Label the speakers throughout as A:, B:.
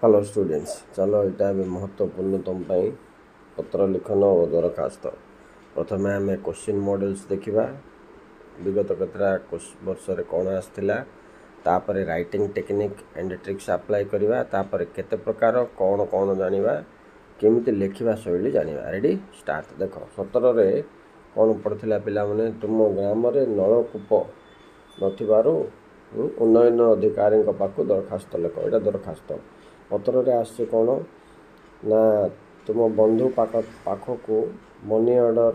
A: Hello students, ଚାଲ ଏଇଟା ଏବେ ମହତ୍ତ୍ୱପୂର୍ଣ୍ଣ ତୁମ ପାଇଁ, ପତ୍ର ଲିଖନ ଓ ଦରଖାସ୍ତ। ପ୍ରଥମେ ଆମେ କୋଶ୍ଚିନ୍ ମଡ଼େଲ୍ସ ଦେଖିବା, ବିଗତ କେତେଟା ବର୍ଷରେ କ'ଣ ଆସିଥିଲା। ତାପରେ writing technique and tricks apply କରିବା। ତାପରେ କେତେ ପ୍ରକାର, କ'ଣ କ'ଣ ଜାଣିବା, କେମିତି ଲେଖିବା ଶୈଳୀ ଜାଣିବା। Ready, start. ଦେଖ, 17ରେ କ'ଣ ପଡ଼ିଥିଲା ପିଲାମାନେ? ତୁମ ଗ୍ରାମରେ ନଳକୂପ ନଥିବାରୁ ଉନ୍ନୟନ ଅଧିକାରୀଙ୍କ ପାଖକୁ ଦରଖାସ୍ତ ଲେଖ। ଏଇଟା ଦରଖାସ୍ତ। ପତ୍ରରେ ଆସିଛି କ'ଣ ନା, ତୁମ ବନ୍ଧୁ ପାଖକୁ ମନି ଅର୍ଡ଼ର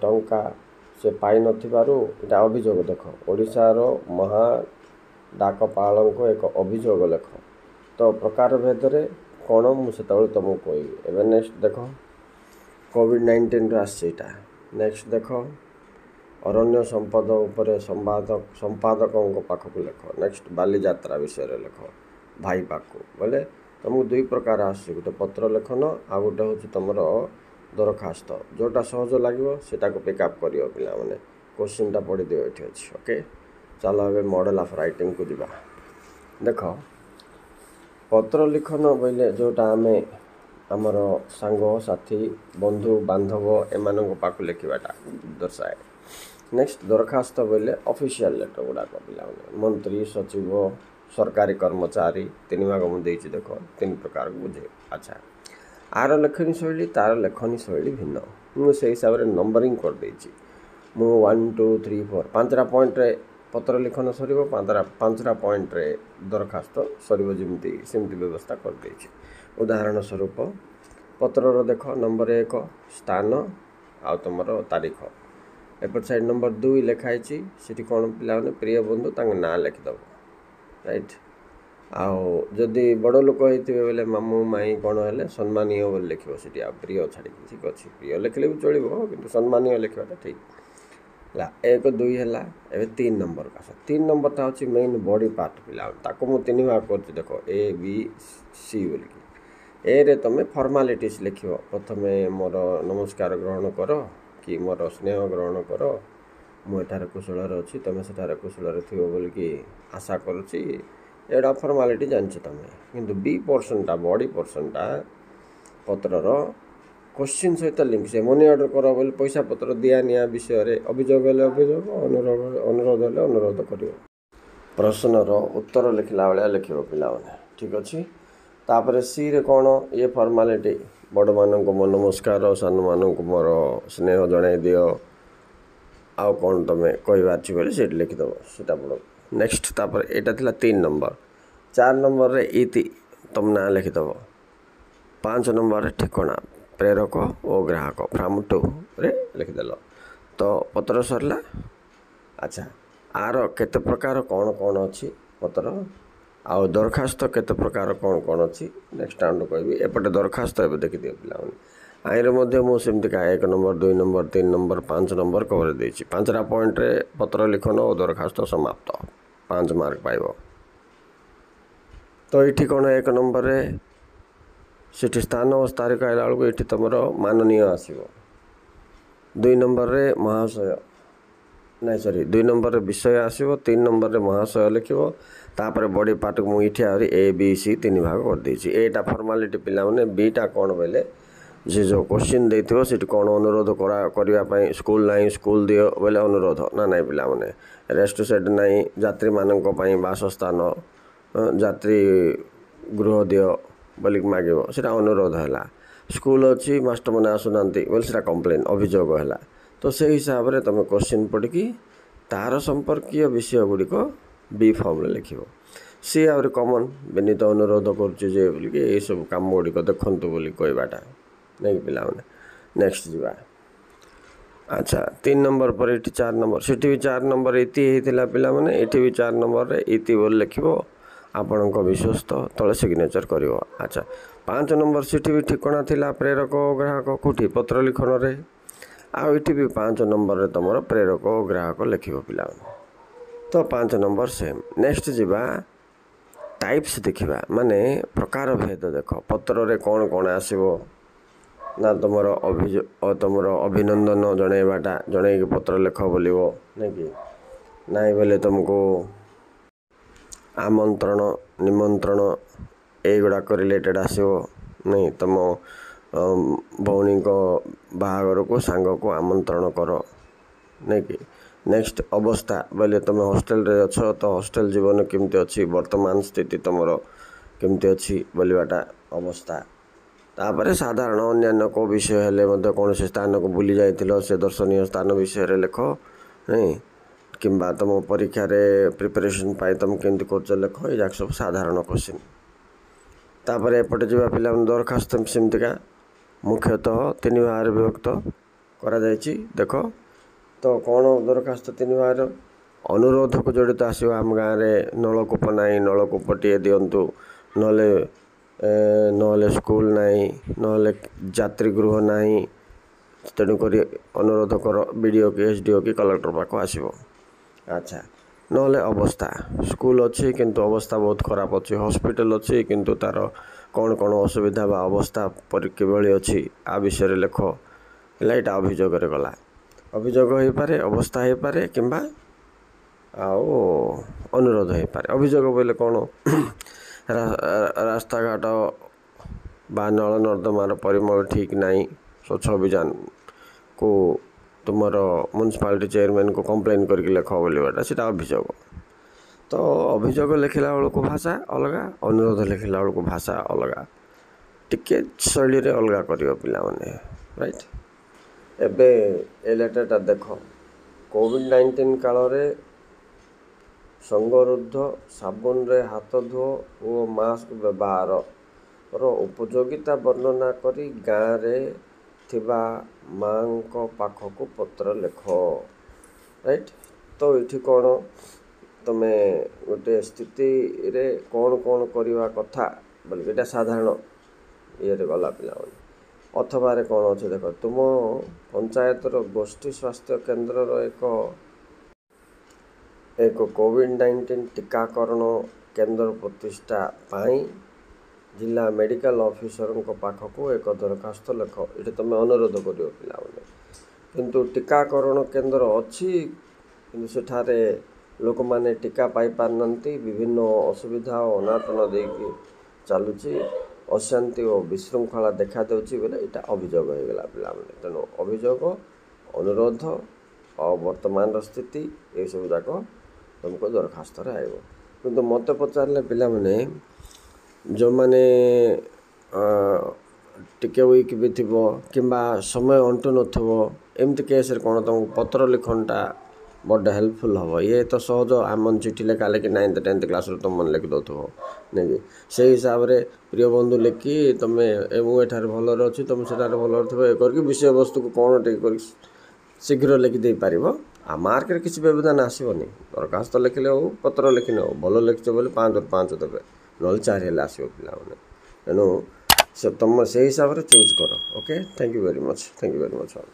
A: ଟଙ୍କା ସେ ପାଇନଥିବାରୁ ଏଇଟା ଅଭିଯୋଗ। ଦେଖ, ଓଡ଼ିଶାର ମହା ଡାକପାଳଙ୍କୁ ଏକ ଅଭିଯୋଗ ଲେଖ। ତ ପ୍ରକାର ଭେଦରେ କ'ଣ, ମୁଁ ସେତେବେଳେ ତୁମକୁ କହିବି। ଏବେ ନେକ୍ସଟ ଦେଖ, କୋଭିଡ଼-19ରୁ ଆସିଛି ଏଇଟା। ନେକ୍ସଟ ଦେଖ, ଅରଣ୍ୟ ସମ୍ପଦ ଉପରେ ସମ୍ବାଦ ସମ୍ପାଦକଙ୍କ ପାଖକୁ ଲେଖ। ନେକ୍ସଟ, ବାଲିଯାତ୍ରା ବିଷୟରେ ଲେଖ ଭାଇ ପାଖକୁ। ବୋଇଲେ ତୁମକୁ ଦୁଇ ପ୍ରକାର ଆସୁଛି, ଗୋଟେ ପତ୍ର ଲେଖନ ଆଉ ଗୋଟେ ହେଉଛି ତୁମର ଦରଖାସ୍ତ। ଯେଉଁଟା ସହଜ ଲାଗିବ, ସେଟାକୁ ପିକଅପ୍ କରିବ। ପିଲାମାନେ, କୋଶ୍ଚିନ୍ଟା ପଢ଼ିଦିଅ, ଏଠି ଅଛି। ଓକେ, ଚାଲ ଏବେ ମଡ଼େଲ୍ ଅଫ୍ ରାଇଟିଂକୁ ଯିବା। ଦେଖ, ପତ୍ର ଲିଖନ ବୋଇଲେ ଯେଉଁଟା ଆମେ ଆମର ସାଙ୍ଗସାଥି, ବନ୍ଧୁ ବାନ୍ଧବ ଏମାନଙ୍କ ପାଖକୁ ଲେଖିବାଟା ଦର୍ଶାଏ। ନେକ୍ସଟ, ଦରଖାସ୍ତ ବୋଇଲେ ଅଫିସିଆଲ ଲେଟର ଗୁଡ଼ାକ ପିଲାମାନେ, ମନ୍ତ୍ରୀ, ସଚିବ, ସରକାରୀ କର୍ମଚାରୀ। ତିନି ଭାଗ ମୁଁ ଦେଇଛି, ଦେଖ, ତିନି ପ୍ରକାରକୁ ବୁଝେ। ଆଚ୍ଛା, ଆର ଲେଖନୀ ଶୈଳୀ, ତାର ଲେଖନୀ ଶୈଳୀ ଭିନ୍ନ। ମୁଁ ସେଇ ହିସାବରେ ନମ୍ବରିଂ କରିଦେଇଛି। ମୁଁ 1, 2, 3, 4, 5ଟା ପଏଣ୍ଟରେ ପତ୍ର ଲିଖନ ସରିବ, 5ଟା ପଏଣ୍ଟରେ ଦରଖାସ୍ତ ସରିବ, ଯେମିତି ସେମିତି ବ୍ୟବସ୍ଥା କରିଦେଇଛି। ଉଦାହରଣ ସ୍ୱରୂପ ପତ୍ରର ଦେଖ, ନମ୍ବର 1 ସ୍ଥାନ ଆଉ ତୁମର ତାରିଖ। ଏପଟ ସାଇଡ଼୍ ନମ୍ବର 2 ଲେଖା ହେଇଛି। ସେଠି କ'ଣ ପିଲାମାନେ? ପ୍ରିୟ ବନ୍ଧୁ, ତାଙ୍କ ନାଁ ଲେଖିଦେବ, ରାଇଟ୍? ଆଉ ଯଦି ବଡ଼ ଲୋକ ହେଇଥିବେ ବୋଇଲେ, ମାମୁଁ ମାଇଁ କ'ଣ ହେଲେ, ସମ୍ମାନୀୟ ବୋଲି ଲେଖିବ ସେଠି, ଆଉ ପ୍ରିୟ ଛାଡ଼ିକି। ଠିକ୍ ଅଛି, ପ୍ରିୟ ଲେଖିଲେ ବି ଚଳିବ, କିନ୍ତୁ ସମ୍ମାନୀୟ ଲେଖିବାଟା ଠିକ୍ ହେଲା। 1, 2 ହେଲା। ଏବେ 3 ନମ୍ବରକୁ ଆସ। 3 ନମ୍ବରଟା ହେଉଛି ମେନ୍ ବଡ଼ି ପାର୍ଟ ପିଲାମାନେ। ତାକୁ ମୁଁ ତିନି ଭାଗ କରୁଛି, ଦେଖ, ଏ, ବି, ସି ବୋଲିକି। ଏରେ ତୁମେ ଫର୍ମାଲିଟିସ୍ ଲେଖିବ। ପ୍ରଥମେ ମୋର ନମସ୍କାର ଗ୍ରହଣ କର କି ମୋର ସ୍ନେହ ଗ୍ରହଣ କର, ମୁଁ ଏଠାରେ କୁଶଳରେ ଅଛି, ତୁମେ ସେଠାରେ କୁଶଳରେ ଥିବ ବୋଲିକି ଆଶା କରୁଛି। ଏଇଟା ଫର୍ମାଲିଟି ଜାଣିଛ ତୁମେ। କିନ୍ତୁ ବି ପୋର୍ସନଟା, ବଡ଼ି ପୋର୍ସନଟା ପତ୍ରର କୋଶ୍ଚିନ୍ ସହିତ ଲିଙ୍କ। ସେ ମନି ଅର୍ଡ଼ର କର ବୋଲି ପଇସା ପତ୍ର ଦିଆ ନିଆ ବିଷୟରେ ଅଭିଯୋଗ ହେଲେ ଅଭିଯୋଗ, ଅନୁରୋଧ ହେଲେ ଅନୁରୋଧ କରିବ। ପ୍ରଶ୍ନର ଉତ୍ତର ଲେଖିଲା ଭଳିଆ ଲେଖିବ ପିଲାମାନେ, ଠିକ୍ ଅଛି? ତାପରେ ସିରେ କ'ଣ? ଇଏ ଫର୍ମାଲିଟି, ବଡ଼ମାନଙ୍କୁ ମୋ ନମସ୍କାର, ସାନମାନଙ୍କୁ ମୋର ସ୍ନେହ ଜଣାଇ ଦିଅ, ଆଉ କ'ଣ ତୁମେ କହିବାର ଅଛି ବୋଲି ସେଇଠି ଲେଖିଦେବ ସେଇଟା ବଡ଼। ନେକ୍ସଟ, ତାପରେ ଏଇଟା ଥିଲା 3 ନମ୍ବର। 4 ନମ୍ବରରେ ଇତି, ତୁମ ନାଁ ଲେଖିଦେବ। 5 ନମ୍ବରରେ ଠିକଣା, ପ୍ରେରକ ଓ ଗ୍ରାହକ, ଫ୍ରମ୍ ଟୁରେ ଲେଖିଦେଲ ତ ପତ୍ର ସରିଲା। ଆଚ୍ଛା, ଆର କେତେ ପ୍ରକାର, କ'ଣ କ'ଣ ଅଛି ପତ୍ର, ଆଉ ଦରଖାସ୍ତ କେତେ ପ୍ରକାର, କ'ଣ କ'ଣ ଅଛି, ନେକ୍ସଟ ରାଉଣ୍ଡ କହିବି। ଏପଟେ ଦରଖାସ୍ତ ଏବେ ଦେଖିଦିଅ ପିଲାମାନେ। ଆଇରେ ମଧ୍ୟ ମୁଁ ସେମିତିକା 1 number, 2 number, 3 number, 5 number cover ଦେଇଛି। 5ଟା ପଏଣ୍ଟରେ ପତ୍ର ଲିଖନ ଓ ଦରଖାସ୍ତ ସମାପ୍ତ, 5 ମାର୍କ ପାଇବ। ତ ଏଇଠି କ'ଣ, 1 ନମ୍ବରରେ ସେଠି ସ୍ଥାନ ଓ ତାରିଖ ଆଇଲା ବେଳକୁ ଏଠି ତୁମର ମାନନୀୟ ଆସିବ। 2 ନମ୍ବରରେ ମହାଶୟ, ନାଇଁ ସରି, 2 ନମ୍ବରରେ ବିଷୟ ଆସିବ, 3 ନମ୍ବରରେ ମହାଶୟ ଲେଖିବ। ତାପରେ ବଡ଼ି ପାର୍ଟକୁ ମୁଁ ଏଇଠି ଆହୁରି ଏ, ବି, ସି ତିନି ଭାଗ କରିଦେଇଛି। ଏଟା ଫର୍ମାଲିଟି ପିଲାମାନେ। ବିଟା କ'ଣ ବୋଇଲେ, ସେ ଯେଉଁ କୋଶ୍ଚିନ୍ ଦେଇଥିବ, ସେଠି କ'ଣ ଅନୁରୋଧ କରିବା ପାଇଁ, ସ୍କୁଲ ନାହିଁ, ସ୍କୁଲ ଦିଅ ବୋଇଲେ ଅନୁରୋଧ ନା ନାଇଁ ପିଲାମାନେ? ରେଷ୍ଟ ସେଟ୍ ନାହିଁ, ଯାତ୍ରୀମାନଙ୍କ ପାଇଁ ବାସସ୍ଥାନ, ଯାତ୍ରୀ ଗୃହ ଦିଅ ବୋଲିକି ମାଗିବ, ସେଇଟା ଅନୁରୋଧ ହେଲା। ସ୍କୁଲ ଅଛି, ମାଷ୍ଟରମାନେ ଆସୁନାହାନ୍ତି ବୋଲେ ସେଇଟା କମ୍ପ୍ଲେନ୍, ଅଭିଯୋଗ ହେଲା। ତ ସେଇ ହିସାବରେ ତୁମେ କୋଶ୍ଚିନ୍ ପଢ଼ିକି ତାର ସମ୍ପର୍କୀୟ ବିଷୟ ଗୁଡ଼ିକ ବି ଫର୍ମରେ ଲେଖିବ। ସିଏ ଆହୁରି କମନ୍, ବିନୀତ ଅନୁରୋଧ କରୁଛି ଯେ ବୋଲିକି ଏଇସବୁ କାମ ଗୁଡ଼ିକ ଦେଖନ୍ତୁ ବୋଲି କହିବାଟା, ନାଇଁ ପିଲାମାନେ? ନେକ୍ସଟ ଯିବା। ଆଚ୍ଛା, 3 ନମ୍ବର ପରେ ଏଠି 4 ନମ୍ବର। ସେଠି ବି 4 ନମ୍ବର ଇତି ହେଇଥିଲା ପିଲାମାନେ, ଏଠି ବି 4 ନମ୍ବରରେ ଇତି ବୋଲି ଲେଖିବ, ଆପଣଙ୍କ ବିଶ୍ୱସ୍ତ, ତଳେ ସିଗ୍ନେଚର୍ କରିବ। ଆଚ୍ଛା, 5 ନମ୍ବର, ସେଠି ବି ଠିକଣା ଥିଲା, ପ୍ରେରକ ଓ ଗ୍ରାହକ। କେଉଁଠି? ପତ୍ର ଲିଖନରେ। ଆଉ ଏଠି ବି 5 ନମ୍ବରରେ ତୁମର ପ୍ରେରକ ଓ ଗ୍ରାହକ ଲେଖିବ ପିଲାମାନେ। ତ 5 ନମ୍ବର ସେମ୍। ନେକ୍ସଟ ଯିବା, ଟାଇପ୍ସ ଦେଖିବା, ମାନେ ପ୍ରକାର ଭେଦ। ଦେଖ, ପତ୍ରରେ କ'ଣ କ'ଣ ଆସିବ ନା, ତୁମର ଅଭିଯୋଗ, ତୁମର ଅଭିନନ୍ଦନ ଜଣାଇବାଟା, ଜଣେଇକି ପତ୍ର ଲେଖ ବୋଲିବ, ନାଇଁ କି? ନାଇଁ ବୋଇଲେ ତୁମକୁ ଆମନ୍ତ୍ରଣ, ନିମନ୍ତ୍ରଣ ଏଇଗୁଡ଼ାକ ରିଲେଟେଡ଼ ଆସିବ ନାଇଁ। ତୁମ ଭଉଣୀଙ୍କ ବାହାଘରକୁ ସାଙ୍ଗକୁ ଆମନ୍ତ୍ରଣ କର, ନାଇଁ କି? ନେକ୍ସଟ ଅବସ୍ଥା ବୋଇଲେ ତୁମେ ହଷ୍ଟେଲରେ ଅଛ ତ ହଷ୍ଟେଲ ଜୀବନ କେମିତି ଅଛି, ବର୍ତ୍ତମାନ ସ୍ଥିତି ତୁମର କେମିତି ଅଛି ବୋଲିବାଟା ଅବସ୍ଥା। ତାପରେ ସାଧାରଣ ଅନ୍ୟାନ୍ୟ କେଉଁ ବିଷୟ ହେଲେ ମଧ୍ୟ, କୌଣସି ସ୍ଥାନକୁ ବୁଲି ଯାଇଥିଲ, ସେ ଦର୍ଶନୀୟ ସ୍ଥାନ ବିଷୟରେ ଲେଖ, ନାଇଁ? କିମ୍ବା ତୁମ ପରୀକ୍ଷାରେ ପ୍ରିପାରେସନ୍ ପାଇଁ ତୁମେ କେମିତି କରୁଛ ଲେଖ। ଏଯାକ ସବୁ ସାଧାରଣ କୋଶ୍ଚିନ୍। ତାପରେ ଏପଟେ ଯିବା ପିଲାମାନେ, ଦରଖାସ୍ତ ସେମିତିକା ମୁଖ୍ୟତଃ ତିନି ଭାଗରେ ବିଭକ୍ତ କରାଯାଇଛି ଦେଖ। ତ କ'ଣ ଦରଖାସ୍ତ ତିନି ଭାଗର? ଅନୁରୋଧକୁ ଜଡ଼ିତ ଆସିବ, ଆମ ଗାଁରେ ନଳକୂପ ନାହିଁ, ନଳକୂପଟିଏ ଦିଅନ୍ତୁ, ନହେଲେ ସ୍କୁଲ ନାହିଁ, ନହେଲେ ଯାତ୍ରୀ ଗୃହ ନାହିଁ, ତେଣୁକରି ଅନୁରୋଧ କର, ବି ଡ଼ି ଓ କି ଏସ୍ ଡି ଓ କି କଲେକ୍ଟର ପାଖକୁ ଆସିବ। ଆଚ୍ଛା, ନହେଲେ ଅବସ୍ଥା, ସ୍କୁଲ ଅଛି କିନ୍ତୁ ଅବସ୍ଥା ବହୁତ ଖରାପ ଅଛି, ହସ୍ପିଟାଲ ଅଛି କିନ୍ତୁ ତାର କ'ଣ କ'ଣ ଅସୁବିଧା ବା ଅବସ୍ଥା ପରି କିଭଳି ଅଛି ଆ ବିଷୟରେ ଲେଖ। ହେଲା, ଏଇଟା ଅଭିଯୋଗରେ ଗଲା। ଅଭିଯୋଗ ହେଇପାରେ, ଅବସ୍ଥା ହେଇପାରେ କିମ୍ବା ଆଉ ଅନୁରୋଧ ହେଇପାରେ। ଅଭିଯୋଗ ବୋଇଲେ କ'ଣ? ରାସ୍ତାଘାଟ ବା ନଳ ନର୍ଦ୍ଦମାର ପରିମଳ ଠିକ୍ ନାହିଁ, ସ୍ୱଚ୍ଛ ଅଭିଯାନକୁ ତୁମର ମ୍ୟୁନିସିପାଲିଟି ଚେୟାରମ୍ୟାନକୁ କମ୍ପ୍ଲେନ୍ କରିକି ଲେଖ ବୋଲିବାଟା ସେଇଟା ଅଭିଯୋଗ। ତ ଅଭିଯୋଗ ଲେଖିଲା ବେଳକୁ ଭାଷା ଅଲଗା, ଅନୁରୋଧ ଲେଖିଲା ବେଳକୁ ଭାଷା ଅଲଗା, ଟିକେ ଶୈଳୀରେ ଅଲଗା କରିବ ପିଲାମାନେ, ରାଇଟ୍? ଏବେ ଏ ଲେଟରଟା ଦେଖ। କୋଭିଡ଼-19 କାଳରେ ସଙ୍ଗରୁଦ୍ଧ, ସାବୁନରେ ହାତ ଧୁଅ ଓ ମାସ୍କ ବ୍ୟବହାରର ଉପଯୋଗିତା ବର୍ଣ୍ଣନା କରି ଗାଁରେ ଥିବା ମାଙ୍କ ପାଖକୁ ପତ୍ର ଲେଖ, ରାଇଟ୍? ତ ଏଇଠି କ'ଣ ତୁମେ ଗୋଟେ ସ୍ଥିତିରେ କ'ଣ କ'ଣ କରିବା କଥା ବୋଲି ଏଇଟା ସାଧାରଣ ଇଏରେ ଗଲା ପିଲାମାନେ। ଅଥବାରେ କ'ଣ ଅଛି ଦେଖ। ତୁମ ପଞ୍ଚାୟତର ଗୋଷ୍ଠୀ ସ୍ୱାସ୍ଥ୍ୟ କେନ୍ଦ୍ରର ଏକ କୋଭିଡ଼-19 ଟୀକାକରଣ କେନ୍ଦ୍ର ପ୍ରତିଷ୍ଠା ପାଇଁ ଜିଲ୍ଲା ମେଡ଼ିକାଲ ଅଫିସରଙ୍କ ପାଖକୁ ଏକ ଦରଖାସ୍ତ ଲେଖ। ଏଠି ତୁମେ ଅନୁରୋଧ କରିବ ପିଲାମାନେ। କିନ୍ତୁ ଟୀକାକରଣ କେନ୍ଦ୍ର ଅଛି, କିନ୍ତୁ ସେଠାରେ ଲୋକମାନେ ଟୀକା ପାଇପାରୁନାହାନ୍ତି, ବିଭିନ୍ନ ଅସୁବିଧା ଓ ଅନାଟନ ଦେଇକି ଚାଲୁଛି, ଅଶାନ୍ତି ଓ ବିଶୃଙ୍ଖଳା ଦେଖାଦେଉଛି ବୋଲେ ଏଇଟା ଅଭିଯୋଗ ହେଇଗଲା ପିଲାମାନେ। ତେଣୁ ଅଭିଯୋଗ, ଅନୁରୋଧ ଆଉ ବର୍ତ୍ତମାନର ସ୍ଥିତି ଏସବୁ ଯାକ ତୁମକୁ ଦରଖାସ୍ତରେ ଆଇବ। କିନ୍ତୁ ମୋତେ ପଚାରିଲେ ପିଲାମାନେ, ଯେଉଁମାନେ ଟିକେ ୱିକ୍ ବି ଥିବ କିମ୍ବା ସମୟ ଅଣ୍ଟୁ ନଥିବ, ଏମିତି କେସ୍ରେ କ'ଣ ତୁମକୁ ପତ୍ର ଲିଖନଟା ବଡ଼ ହେଲ୍ପଫୁଲ୍ ହେବ। ଇଏ ତ ସହଜ, ଆମ ଚିଠି ଲେଖା ଲେଖି ନାଇନ୍ଥ ଟେନ୍ଥ କ୍ଲାସ୍ରୁ ତୁମମାନେ ଲେଖିଦେଉଥିବ, ନାଇଁ କି? ସେଇ ହିସାବରେ ପ୍ରିୟ ବନ୍ଧୁ ଲେଖି ତୁମେ ମୁଁ ଏଠାରେ ଭଲରେ ଅଛି, ତୁମେ ସେଠାରେ ଭଲରେ ଥିବ, ଏ କରିକି ବିଷୟବସ୍ତୁକୁ କ'ଣ ଟିକେ କରିକି ଶୀଘ୍ର ଲେଖିଦେଇପାରିବ। ଆଉ ମାର୍କରେ କିଛି ବ୍ୟବଧାନ ଆସିବନି। ଦରଖାସ୍ତ ଲେଖିଲେ ହଉ, ପତ୍ର ଲେଖିଲେ ହଉ, ଭଲ ଲେଖିଛ ବୋଲି 5ରୁ 5 ଦେବେ, ନହେଲେ 4 ହେଲେ ଆସିବ ପିଲାମାନେ। ତେଣୁ ସେ ତୁମ ସେଇ ହିସାବରେ ଚୁଜ୍ କର। Okay, thank you very much, thank you very much all.